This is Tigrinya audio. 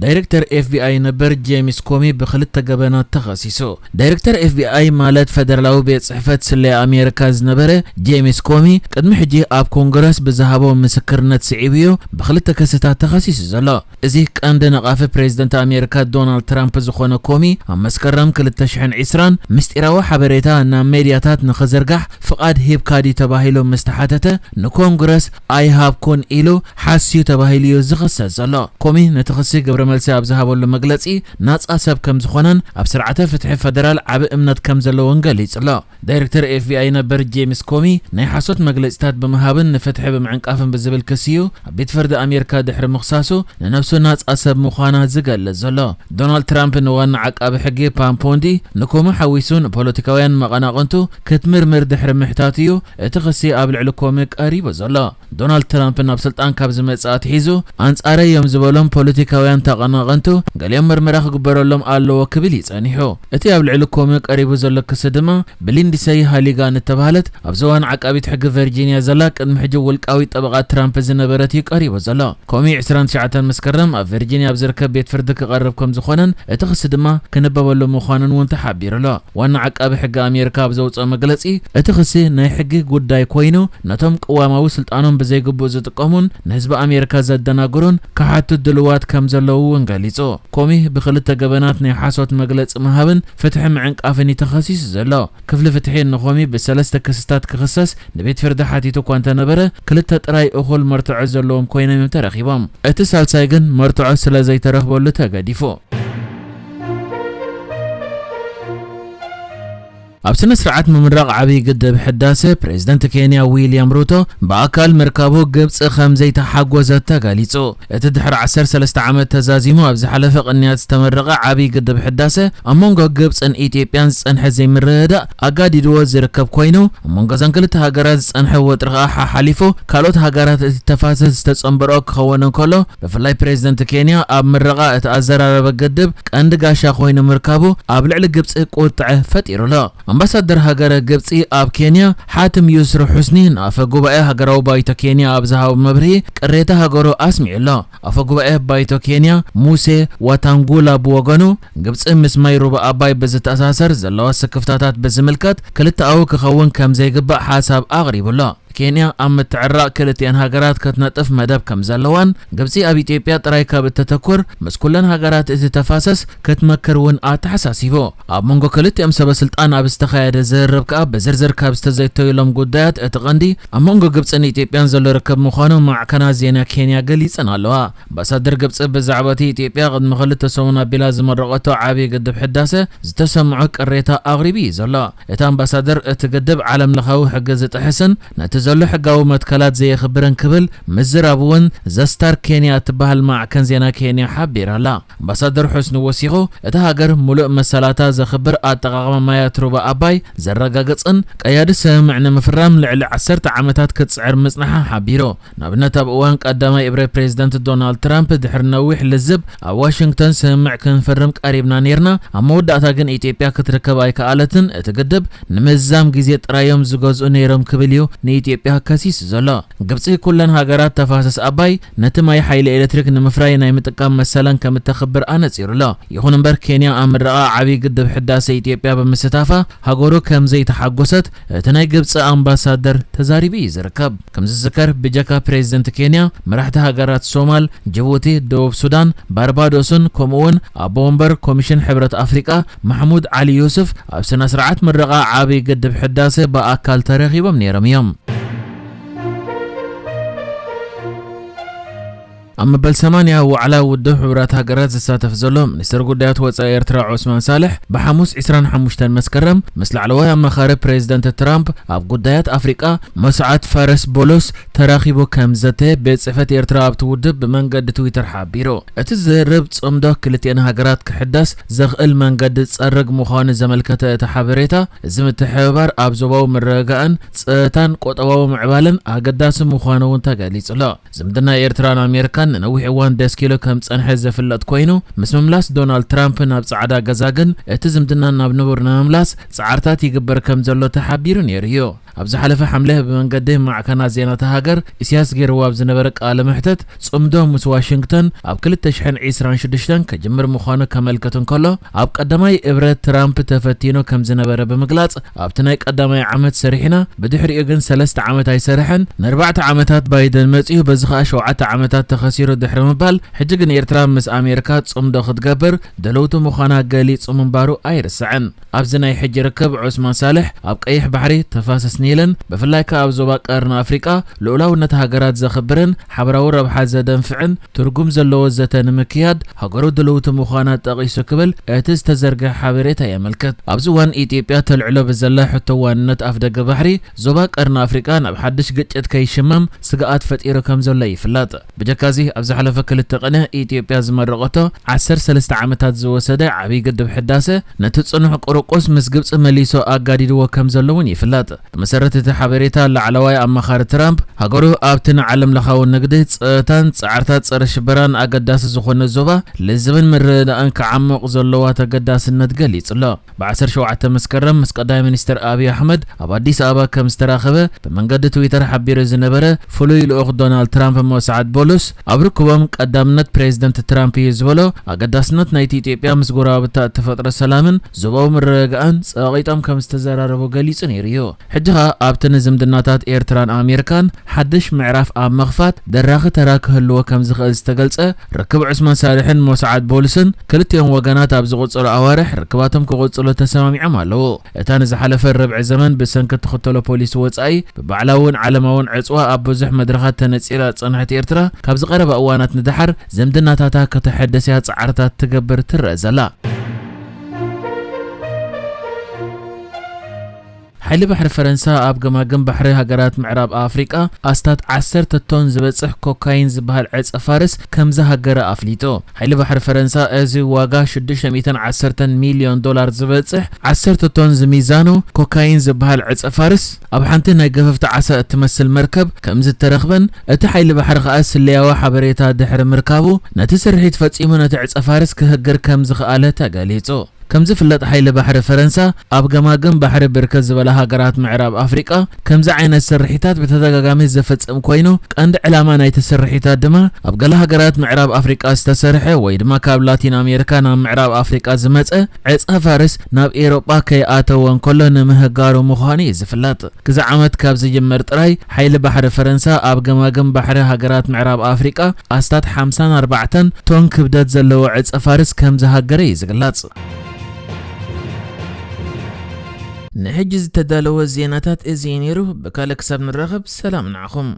ዳይሬክተር ኤፍቢኣይ ነበር ጄምስ ኮሚ ብክልተ ገበናት ተኸሲሱ። ዳይሬክተር ኤፍቢኣይ ማለት ፈደራላዊ ቤት ጽሕፈት ስለያ ኣሜሪካ ዝነበረ ጄምስ ኮሚ ቅድሚ ሕጂ ኣብ ኮንግረስ ብዝሃቦ ምስክርነት ስዒቡ እዩ ብክልተ ክስታት ተኸሲሱ ዘሎ። እዚ ቀንዲ ነቓፊ ፕሬዝደንት ኣሜሪካ ዶናልድ ትራምፕ ዝኾነ ኮሚ ኣብ መስከረም ክልተ ሽሕን ዕስራን ምስጢራዊ ሓበሬታ ናብ ሜድያታት ንኽዝርጋሕ ፍቓድ ሂብካ ድዩ ተባሂሉ ምስ ተሓተተ ንኮንግረስ ኣይሃብኩን ኢሉ ሓስዩ ተባሂሉ እዩ ዝኽሰስ ዘሎ። ኮሚ ነቲ ክሲ ግብረ መልሲ ኣብ ዝሃበሉ መግለጺ ናጻ ሰብ ከም ዝኾነን ኣብ ስርዓተ ፍትሒ ፈደራል ዓቢ እምነት ከም ዘለዎን ገሊጹ ኣሎ። ዳይሬክተር ኤፍቢኣይ ነበር ጄምስ ኮሚ ናይ ሓሶት መግለጺታት ብምሃብን ንፍትሒ ብምዕንቃፍን ብዝብል ክሲ እዩ ኣብ ቤት ፍርዲ ኣሜሪካ ድሕሪ ምኽሳሱ ንነብሱ ናጻ ሰብ ምዃና ዝገልጽ ዘሎ። ዶናልድ ትራምፕ ንዋና ዓቃቢ ሕጊ ፓም ፖንዲ ንኮሚ ሓዊሱ ንፖለቲካውያን መቐናቕንቱ ክትምርምር ድሕሪ ምሕታቱ እዩ እቲ ክሲ ኣብ ልዕሊ ኮሚ ቀሪቡ ዘሎ። ዶናልድ ትራምፕ ናብ ስልጣን ካብ ዝመጽእ ኣትሒዙ ኣንጻረይ እዮም ዝበሎም ፖለቲካውያን ተቐናቐንቱ ገሊኦም ምርመራ ክግበረሎም ኣለዎ ክብል እዩ ጸኒሑ። እቲ ኣብ ልዕሊ ኮሚ ቀሪቡ ዘሎ ክሲ ድማ ብሊንድሰይ ሃሊጋን እተባህለት ኣብዚ እዋን ዓቃቢት ሕጊ ቨርጂንያ ዘላ ቅድሚ ሕጂ ውልቃዊ ጠበቓ ትራምፕ ዝነበረት እዩ ቀሪቡ ዘሎ። ኮሚ ዕስራን ትሽዓተን መስከረም ኣብ ቨርጂንያ ኣብ ዝርከብ ቤት ፍርዲ ክቐርብ ከም ዝኾነን እቲ ክሲ ድማ ክንበበሉ ምዃኑን እውን ተሓቢሩ ኣሎ። ዋና ዓቃቢ ሕጊ ኣሜሪካ ኣብ ዘውፅኦ መግለፂ እቲ ክሲ ናይ ሕጊ ጉዳይ ኮይኑ ነቶም ቅዋማዊ ስልጣኖም ብዘይግቡእ ዝጥቀሙን ንህዝቢ ኣሜሪካ ዘደናግሩን ክሓቱ ድልዋት ከም ዘለዉ እውን ገሊፁ። ኮሚ ብክልተ ገበናት ናይ ሓሶት መግለፂ ምሃብን ፍትሒ ምዕንቃፍን እዩ ተኸሲሱ ዘሎ። ክፍሊ ፍትሒ ንኮሚ ብሰለስተ ክስታት ክኽሰስ ንቤት ፍርዲ ሓቲቱ እኳ እንተነበረ ክልተ ጥራይ እኹል መርትዖ ዘለዎም ኮይኖም እዮም ተረኺቦም። እቲ ሳልሳይ ግን መርትዖ ስለ ዘይተረኽበሉ ተገዲፉ። ኣብ ስነ ስርዓት ምምራቕ ዓብዪ ግድብ ሕዳሰ ፕሬዝደንት ኬንያ ዊልያም ሩቶ ብኣካል ምርካቡ ግብፂ ከም ዘይተሓጎዘት ተገሊፁ። እቲ ድሕሪ ዓሰርተ ሰለስተ ዓመት ተዛዚሙ ኣብ ዝሓለፈ ቅንያት ዝተመረቐ ዓብዪ ግድብ ሕዳሰ ኣብ መንጎ ግብፅን ኢትዮጵያን ዝፀንሐ ዘይምርድዳእ ኣጋዲድዎ ዝርከብ ኮይኑ ኣብ መንጎ እዘን ክልተ ሃገራት ዝፀንሐ ወጥሪ ከዓ ሓሓሊፉ ካልኦት ሃገራት እቲ ተፋሰስ ዝተፀንበረኦ ክኸውን እንከሎ ብፍላይ ፕሬዝደንት ኬንያ ኣብ ምረቓ እቲ ኣዘራረበ ግድብ ቀንዲ ጋሻ ኮይኑ ምርካቡ ኣብ ልዕሊ ግብፂ ቁጥዐ ፈጢሩ ኣሎ። ኣምባሳደር ሃገረ ግብፂ ኣብ ኬንያ ሓትም ዩስር ሑስኒ ንኣፈ ጉባኤ ሃገራዊ ባይቶ ኬንያ ኣብ ዝሃቦ መብርሂ ቅሬታ ሃገሩ ኣስሚዑ ኣሎ። ኣፈ ጉባኤ ባይቶ ኬንያ ሙሴ ዋታንጉላ ብወገኑ ግብፂ ምስ ማይ ሩባ ኣባይ ብዝተኣሳሰር ዘለዋ ስክፍታታት ብዝምልከት ክልተኣዊ ክኸውን ከም ዘይግባእ ሓሳብ ኣቕሪቡ ኣሎ። ኬንያ ኣብ ምትዕራቕ ክልቲኣን ሃገራት ክትነጥፍ መደብ ከም ዘለዋን ግብፂ ኣብ ኢትዮጵያ ጥራይ ካብ እተተኩር ምስ ኩለን ሃገራት እቲ ተፋሰስ ክትመክር እውን ኣተሓሳሲቡ። ኣብ መንጎ ክልቲኦም ሰበ ስልጣን ኣብ ዝተኻየደ ዝርርብ ከኣ ብዝርዝር ካብ ዝተዘተዩሎም ጉዳያት እቲ ቀንዲ ኣብ መንጎ ግብፅን ኢትዮጵያን ዘሎ ርክብ ምዃኑ ማዕከናት ዜና ኬንያ ገሊፀን ኣለዋ። ኣምባሳደር ግብፂ ብዛዕባ እቲ ኢትዮጵያ ቅድሚ ክልተ ሰሙን ኣቢላ ዝመረቐቶ ዓብዪ ግድብ ሕዳሰ ዝተሰምዖ ቅሬታ ኣቕሪቡ እዩ ዘሎ። እቲ ኣምባሳደር እቲ ግድብ ዓለም ለኻዊ ሕጊ ዝጥሕስን ነቲ ዘሎ ሕጋዊ መትከላት ዘየኽብርን ክብል ምዝራቡ እውን ዘስታር ኬንያ እትበሃል ማዕከን ዜና ኬንያ ሓቢራ ኣላ። ኣምባሳደር ሑስኒ ወሲኹ እታ ሃገር ሙሉእ መሰላታ ዘኽብር ኣጠቓቕማ ማያት ሩባ ኣባይ ዘረጋግፅን ቀያዲ ስምምዕ ንምፍራም ልዕሊ ዓሰርተ ዓመታት ክትፅዕር ምፅንሓ ሓቢሩ። ንኣብነት ኣብ እዋን ቀዳማይ እብረ ፕሬዝደንት ዶናልድ ትራምፕ ድሕሪ ነዊሕ ልዝብ ኣብ ዋሽንግተን ስምምዕ ክንፍርም ቀሪብና ነይርና፣ ኣብ መወዳእታ ግን ኢትዮጵያ ክትርከብ ኣይከኣለትን፣ እቲ ግድብ ንምዝዛም ግዜ ጥራዮም ዝገዝኡ ነይሮም ክብል እዩ ንኢትዮጵያ ከሲሱ ዘሎ። ግብፂ ኩለን ሃገራት ተፋሰስ ኣባይ ነቲ ማይ ሓይሊ ኤሌክትሪክ ንምፍራይ ናይ ምጥቃም መሰለን ከም እተኽብር ኣነፂሩ ኣሎ። ይኹን እምበር ኬንያ ኣብ ምረቓ ዓብዪ ግድብ ሕዳሰ ኢትዮጵያ ብምስታፋ ሃገሩ ከም ዘይተሓጎሰት እቲ ናይ ግብፂ ኣምባሳደር ተዛሪቡ እዩ ዝርከብ። ከም ዝዝከር ብጀካ ፕሬዝደንት ኬንያ መራሕቲ ሃገራት ሶማል፣ ጅቡቲ፣ ደቡብ ሱዳን፣ ባርባዶስን ከምኡ እውን ኣቦ ወንበር ኮሚሽን ሕብረት ኣፍሪቃ ማሕሙድ ዓሊ ዩስፍ ኣብ ስነ ስርዓት ምረቓ ዓብዪ ግድብ ሕዳሰ ብኣካል ተረኺቦም ነይሮም እዮም። ኣብ መበል ሰማንያ ዋዕላ ውድብ ሕቡራት ሃገራት ዝሳተፍ ዘሎ ሚኒስትር ጉዳያት ወጻኢ ኤርትራ ዑስማን ሳልሕ ብሓሙስ ዕስራን ሓሙሽተን መስከረም ምስ ላዕለዋይ ኣማኻሪ ፕሬዚደንት ትራምፕ ኣብ ጉዳያት ኣፍሪቃ መስዓድ ፋረስ ቦሎስ ተራኺቡ ከም ዘተ ቤት ጽሕፈት ኤርትራ ኣብቲ ውድብ ብመንገዲ ትዊተር ሓቢሩ። እቲ ዝርርብ ጽምዶ ክልቲአን ሃገራት ክሕደስ ዘኽእል መንገዲ ዝጸርግ ምዃኑ ዘመልከተ እቲ ሓበሬታ፣ እዚ ምትሕብባር ኣብ ዞባዊ ምርግጋእን ጸጥታን ቁጠባዊ ምዕባለን ኣገዳሲ ምዃኑ እውን ተገሊጹ ኣሎ። ዝምድና ኤርትራን ኣሜሪካን ንነዊሕ እዋን ደስኪሉ ከም ጸንሐ ዝፍለጥ ኮይኑ፣ ምስ ምምላስ ዶናልድ ትራምፕ ናብ ጻዕዳ ገዛ ግን፣ እቲ ዝምድና ናብ ንቡር ንምምላስ ጻዕርታት ይግበር ከም ዘሎ ተሓቢሩ ነይሩ እዩ። ኣብ ዝሓለፈ ሓምለ ብመንገዲ ማዕከናት ዜናታ ሃገር ኢሳያስ ገይርዎ ኣብ ዝነበረ ቃለ መሕተት፣ ጽምዶ ምስ ዋሽንግተን ኣብ ክልተ ሽሕን ዕስራን ሽዱሽተን ከጅምር ምዃኑ ከመልክት እንከሎ፣ ኣብ ቀዳማይ እብረት ትራምፕ ተፈቲኑ ከም ዝነበረ ብምግላጽ፣ ኣብቲ ናይ ቀዳማይ ዓመት ሰሪሕና፣ ብድሕሪኡ ግን ሰለስተ ዓመት ኣይሰርሐን፣ ንኣርባዕተ ዓመታት ባይደን መጺኡ፣ በዚ ኸኣ ሸውዓተ ዓመታት ተኸሲሩ ድሕሪ ምባል፣ ሕጂ ግን ኤርትራ ምስ ኣሜሪካ ጽምዶ ክትገብር ድልውቲ ምዃና ገሊጹ ምንባሩ ኣይርስዕን። ኣብዚ ናይ ሕጂ ርክብ ዑስማን ሳልሕ ኣብ ቀይሕ ባሕሪ ተፋሰስ ኒልን ብፍላይ ከኣ ኣብ ዞባ ቀርኒ ኣፍሪቃ ልኡላውነት ሃገራት ዘኽብርን ሓበራዊ ረብሓ ዘደንፍዕን ትርጉም ዘለዎ ዘተ ንምክያድ ሃገሩ ድልውቲ ምዃና ጠቒሱ ክብል እቲ ዝተዘርግሐ ሓበሬታ የመልክት። ኣብዚ እዋን ኢትዮጵያ ተልዕሎ ብዘላ ሕቶ ዋንነት ኣፍደገ ባሕሪ ዞባ ቀርኒ ኣፍሪቃ ናብ ሓድሽ ግጭት ከይሽመም ስግኣት ፈጢሩ ከም ዘሎ ይፍለጥ። ብጀካዚ ኣብ ዝሓለፈ ክልተ ቅነ ኢትዮጵያ ዝመረቐቶ ዓሰርተ ሰለስተ ዓመታት ዝወሰደ ዓብዪ ግድብ ሕዳሰ ነቲ ጽኑሕ ቁርቁስ ምስ ግብጺ መሊሱ ኣጋዲድዎ ከም ዘሎ እውን ይፍለጥ። ብመሰረት እቲ ሓበሬታ ላዕለዋይ ኣማኻሪ ትራምፕ ሃገሩ ኣብቲ ንዓለም ለኻዊ ንግዲ፣ ጸጥታን ጻዕርታት ጸረ ሽበራን ኣገዳሲ ዝኾነ ዞባ ልዝብን ምርድዳእን ክዓምቕ ዘለዋ ተገዳስነት ገሊጹ ኣሎ። ብ ዓሰርተ ሸውዓተ መስከረም ምስ ቀዳማይ ሚኒስትር ኣብይ ኣሕመድ ኣብ ኣዲስ ኣበባ ከም ዝተራኸበ ብመንገዲ ትዊተር ሓቢሩ ዝነበረ ፍሉይ ልኡኽ ዶናልድ ትራምፕ ሞሳዓድ ቦሉስ ኣብ ርክቦም ቀዳምነት ፕሬዚደንት ትራምፕ እዩ ዝበሎ ኣገዳስነት ናይቲ ኢትዮጵያ ምስ ጎረባብታ እትፈጥሮ ሰላምን ዞባዊ ምርግጋእን ጸቒጦም ከም ዝተዘራረቡ ገሊጹ ነይሩ እዩ። ሕጂ ኸኣ ኣብቲ ንዝምድናታት ኤርትራን ኣሜሪካን ሓድሽ ምዕራፍ ኣብ ምኽፋት ደራኺ ተራ ክህልዎ ከም ዝኽእል ዝተገልጸ ርክብ ዑስማን ሳልሕን ሞሳዓድ ቦሉስን ክልቲኦም ወገናት ኣብ ዝቕጽሉ ኣዋርሕ ርክባቶም ክቕጽሉ ተሰማሚዖም ኣለዉ። እታ ንዝሓለፈ ርብዒ ዘመን ብሰንኪ እትኽተሎ ፖሊሲ ወጻኢ ብባዕላውን ዓለማውን ዕጽዋ ኣብ ብዙሕ መድረኻት ተነጺላ ዝጸንሐት ኤርትራ፣ ካብዚ ቀረባ እዋናት ንደሓር ዝምድናታታ ከተሐድስ እያ ጻዕርታት ትገብር ትረአ ዘላ። ሓይሊ ባሕሪ ፈረንሳ ኣብ ገማግም ባሕሪ ሃገራት ምዕራብ ኣፍሪቃ ኣስታት ዓሰርተ ቶን ዝበጽሕ ኮካይን ዝበሃል ዕጸ ፋርስ ከም ዝሃገረ ኣፍሊጡ። ሓይሊ ባሕሪ ፈረንሳ እዚ ዋጋ ሽዱሽተ ሚእትን ዓሰርተን ሚልዮን ዶላር ዝበጽሕ ዓሰርተ ቶን ዝሚዛኑ ኮካይን ዝበሃል ዕጸ ፋርስ ኣብ ሓንቲ ናይ ገፈፍቲ ዓሳ እትመስል መርከብ ከም ዝተረኽበን እቲ ሓይሊ ባሕሪ ከኣ ስለያዊ ሓበሬታ ድሕሪ ምርካቡ ነቲ ስርሒት ፈጺሙ ነቲ ዕጸ ፋርስ ክህግር ከም ዝኸኣለ ተገሊጹ። ከም ዝፍለጥ ሓይሊ ባሕሪ ፈረንሳ ኣብ ገማግም ባሕሪ ብርክት ዝበላ ሃገራት ምዕራብ ኣፍሪቃ ከምዚ ዓይነት ስርሒታት ብተደጋጋሚ ዝፍጽም ኮይኑ ቀንዲ ዕላማ ናይቲ ስርሒታት ድማ ኣብ ገለ ሃገራት ምዕራብ ኣፍሪቃ ዝተሰርሐ ወይ ድማ ካብ ላቲን ኣሜሪካ ናብ ምዕራብ ኣፍሪቃ ዝመጸ ዕጸ ፋርስ ናብ ኤሮጳ ከይኣተወ እንከሎ ንምህጋሩ ምዃኑ እዩ ዝፍለጥ። ግዛ ዓመት ካብ ዝጅመር ጥራይ ሓይሊ ባሕሪ ፈረንሳ ኣብ ገማግም ባሕሪ ሃገራት ምዕራብ ኣፍሪቃ ኣስታት ሓምሳን ኣርባዕተን ቶን ክብደት ዘለዎ ዕጸ ፋርስ ከም ዝሃገረ እዩ ዝግለጽ። ንሕጂ ዝተዳለወ ዜናታት እዚ እዩ ነይሩ። ብካልእ ክሳብ ንራኸብ ሰላም ንዓኹም።